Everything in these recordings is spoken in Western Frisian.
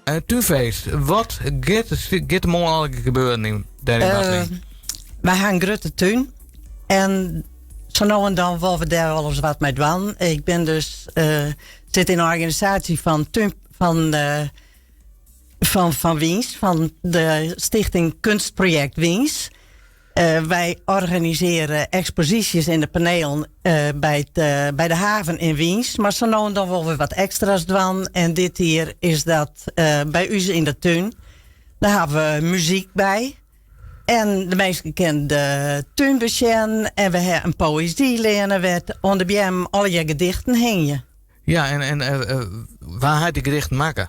In túnfeest. Wat giet, giet der moarn allegear gebeuren yn dêr yn Bartlehiem? Wy ha in grutte tún en sa no en dan wolle we dêr wolris wat mei dwaan. Ik bin dus sit yn de organisaasje fan tún fan fan fan Wyns, fan de Stichting Kunstproject Wyns. Wy organisearje eksposysjes yn de panelen by, it, by de haven yn Wyns. Mar sa no en dan wolle we wat ekstra's dwaan. En dit jier is dat by ús yn de tún. Dêr hawwe we muzyk by. En de minsken kinne de tún besjen. En we hawwe in poëzyleane wêr't oan de beammen allegear gedichten hingje. Ja, en wa hat dy gedichten makke?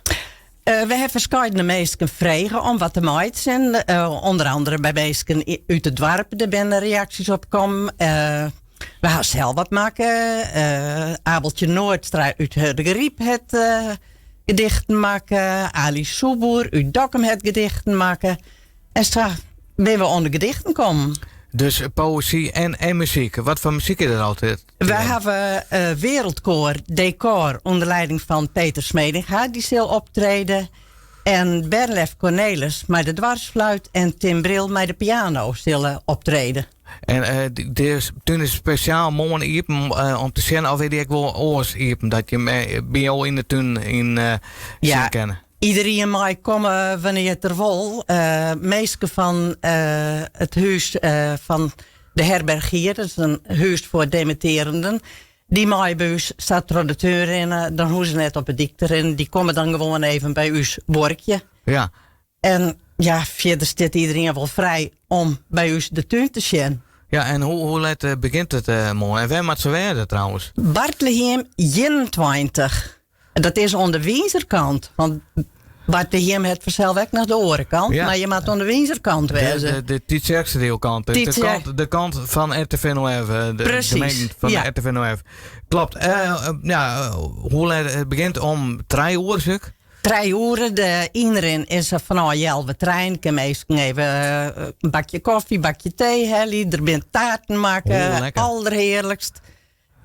We hawwe ferskeidene minsken frege om wat te meitsjen. Ûnder andere by minsken út it doarp, dêr binne reaksjes op kommen. We hawwe sels wat makke. Abeltje Noordstra út Hurdegaryp hat gedichten makke. Ali Soeboer út Dokkum hat gedichten makke. En sa binne we oan de gedichten kommen. Dus poëzy en muzyk. Wat foar muzyk is der altyd? Wy hawwe Wereldkoor Decor ûnder lieding fan Peter Smedinga, dy sil optrede. En Bernlef Cornelis mei de dwarsfluit en Tim Bril mei de piano sille optrede. En de tún is spesjaal moarn iepen om te sjen of is dy ek wol oars iepen dat je by jo yn de tún yn sjen kinne? Iderien mei komme wannear't er wol. Minsken fan it hús fan de Herbergier, dat is in hús foar demintearjenden, dy meie by ús sa troch de tún rinne. Dan hoege se net op 'e dyk te rinnen. Dy komme dan gewoan even by ús buorkje. En ja, fierder stiet iderien wol frij om by ús de tún te sjen. Ja, en hoe let begjint it moarn? En wêr moat se wêze trouwens? Bartlehiem 21. En dat is oan de Wynzerkant. Want Bartlehiem hat fansels ek noch de oare kant, mar je moatte oan de Wynzerkant wêze. De Tytsjerksteradielkant. De kant fan RTV NOF. De gemeente fan RTV NOF. Klopt. Ja, hoe let, it begjint om 3 oere, suk? 3 oere. De ynrin is fanôf healwei trijen. Kinne minsken even in bakje kofje, bakje tee helje. Der binne taarten makke. Oh, lekker. Alderhearlikst.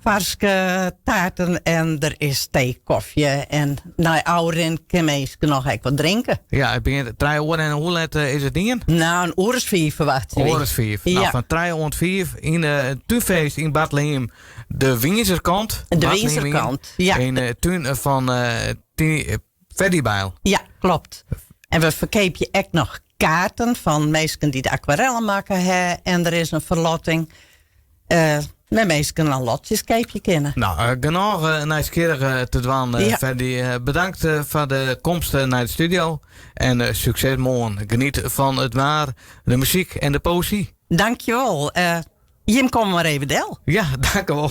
Farske taarten en der is tee, kofje en nei ôfrin kinne minsken noch ek wat drinke. Ja, it begjint 3 oere en hoe let is it dien? Nou, in oere as fiif ferwachtsje wy. Oere as fiif. Nou, fan 3 oant 5 yn it túnfeest yn Bartlehiem, de Wynzerkant. De Wynzerkant, ja. Yn de tún fan Ferdy Bijl. Ja, klopt. En we ferkeapje ek noch kaarten fan minsken dy't akwarellen makke ha en der is in ferlotting. Wêr minsken dan lotsjes keapje kinne. Nou, genôch nijsgjirrich te dwaan, Ferdy. Bedankt foar de komst nei de studio. En sukses moarn. Geniet fan it waar, de muzyk en de poëzy. Dankjewol. Jim komme mar even del. Ja, dankewol.